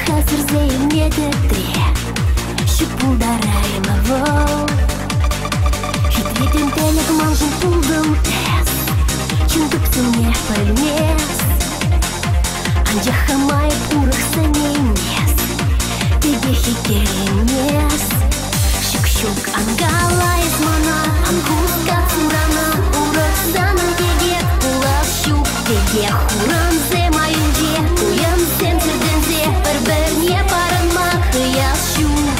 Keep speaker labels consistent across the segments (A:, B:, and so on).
A: Хурлӑха сирсе илме тӗтре Ҫук пултараймӗ вӑл. Хитре тӗнтелӗк маншӑн пултӑм эс, Чун тупсӑмне пӗлмес. Анчах хама эп урӑх сӗнеймес, Текех иккӗленмес. Ҫук, ҫук, ан кала эс мана, Ан хускат сурана, Урӑх санӑн текех пулас ҫук. Текех хурансем айӗнче туйӑмсем сирпӗнсе пӗр-пӗрне парӑнма хӑяс ҫук.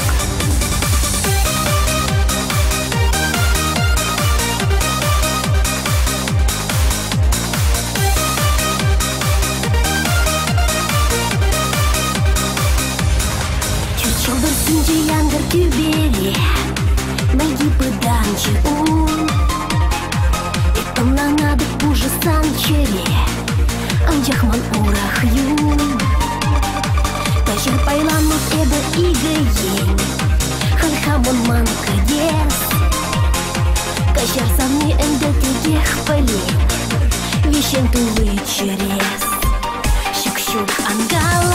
A: Ҫут ҫӑлтӑр сӳнчӗ янкӑр тӳпере, мӗлки пытанчӗ ун. Эп ӑнланатӑп пушӑ сан чӗре, анчах ман урах юн. Каҫар пайланмӑп эпӗ икӗ ен, халь хамӑн ман кӗтес. Каҫар савни ӗнтӗ текех пӗлет, виҫен тулли чӗрес. Ҫук, ҫук, ан кала.